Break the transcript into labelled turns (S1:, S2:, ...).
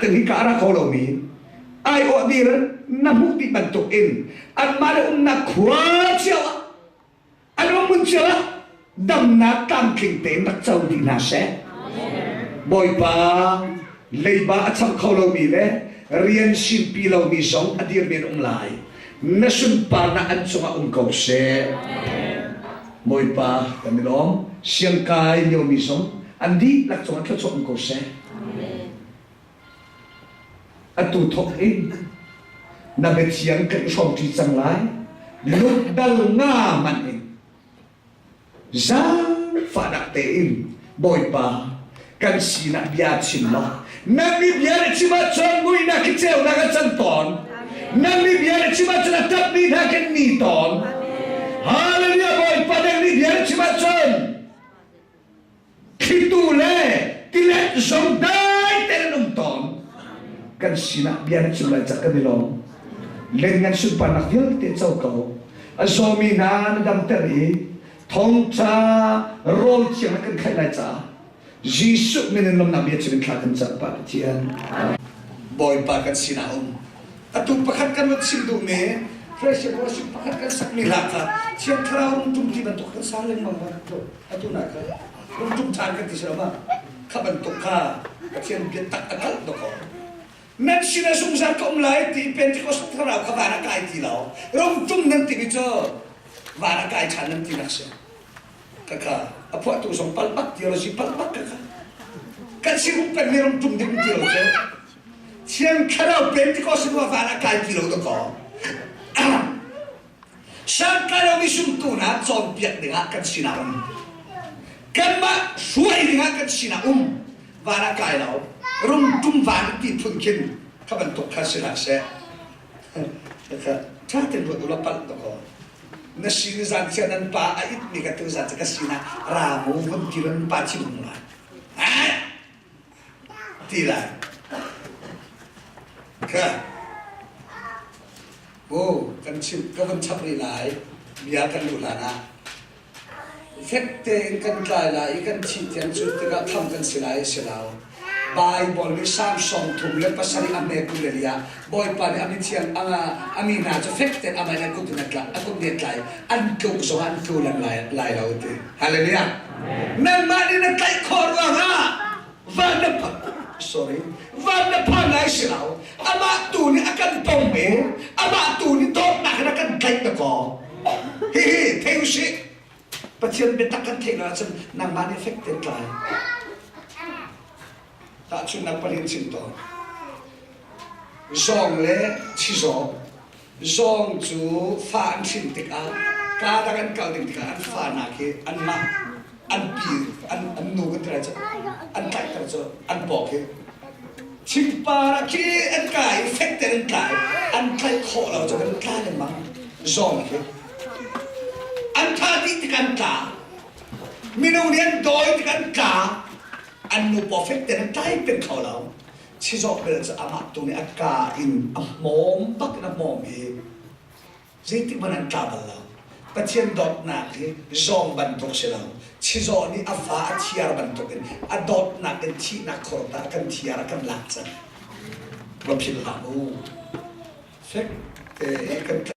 S1: ding hika a ra kho lomi aiawh dir na hmuh dih bantuk in anmah le umnak khua cio ah an um hmun cio ah damnak tlamtling tein rak co dih hna seh. Bawipa leiba a cham kho lomi le rian sinpi lomi zong a dirmi an um lai. Na sunparnak an cungah um ko seh. Bawipa kan i lawm. Siangkai liomi zong an dihlak cungah thluachuah um ko seh. Atu thawk in na biathiang kan i hrawmṭi cang lai. Lungdal nga hmanh in zaangfahnak tein Bawipa kan sinah bia chim law nan mi bia na chim ahcun muihnak khi ceunak a can tawn. Nan mi bia na chim ahcun a ṭapmi hna kan ni tawn. Hallelujah Bawipa nang nih bia na chim ahcun thlitu le tilet zong dai tein an um tawn. Kan sinah bia na chim lai cak kan i lawm. Len ngan sunparnak vialte co ko. A zawmi hna na damter i thongtha rawl thiang na kan khaih lai caah Jesuh min in lawmnak bia chim in thla kan cam Pa Pathian. Bawipa kan sinah um. Atu pakhat kan van chim duhmi Fresh worship pakhat kan sakmi hla kha Thiang Thlarau rung tum ti bantuk kan sa lengmang ma atu na kha rung tum ṭhan kan ti si lo ma kha bantuk kha Pathian biatak a kalh dawkaw nan sinah zungzal ka um lai ti Pentecost thlarau kha van a kai ti lo rung tum nan timi cu van a kai ṭhan nan ti nak si kaka a phuahtu zong palh bak theology palh bak kaka kan sin peng nih rung tum ding ti lo cu Thiang Thlarau Pentecost in van a kai ti lo dakaw Santlai lomi zumtu hna cawnpiak dingah kan sinah um. Kanmah hruai dingah kan sinah um. Van ah kai lo. Rungtum van ti phun khin kha bantuk kha si hlah seh. Ṭha tein ruat ulaw palh dakaw. Na sin zan chia nan pa a it mi ka tu zan ka sinah ra mu vun ti nan pa chim hung lai. Ti lai. Kha. Oh, kan chim ka van chap rih lai. Bia kan luh hlan ah. Fek tein kan tlai lai i kan thih tiang cu tikah tham kan si lai si lo. Baibal nih Salm 37 a hme 24 ah Bawipa nih a mithiang a mi hna cu fek tein amah in a kut in a tla a kut nih a tlai an tluk zong an tlu lan lai, lai lo ti. Hallelujah. Nangmah nih na tlaih khawh ruangah van na sorry van na phan lai si lo amah tu nih a kan pom i amah tu nih dawtnak in a kan tlaih ta kaw hihi thei usih Pathian biatak kan theih lo ahcun nangmah nih fek tein tlai tahchunhnak palin chim tawn zawng le chizawng zawng cu fa an hrin tikah kaa dang an kal ding tikah an fa hna khi anmah an pi an an nu kan ti lai cu an tlaihter cu an paw khi thingpar ah khi an kai i fek tein an tlai an tlaih khawh lo cu kan tla lengmang zawng khi an tha dih tik an tla minung nih an dawi tik an tla an nu paw fek tein an tlai peng kho lo chizawh bel cu amah tu nih a ka in a hmawm bak in a hmawm i zeitik hmanh an tla bal lo Pathian dawtnak hi zawng bantuk si lo chizawh nih a fa a thiar bantuk in a dawtnak in thihnak khor ta kan thiar a kan lak cang va philh hlah u fek te kan.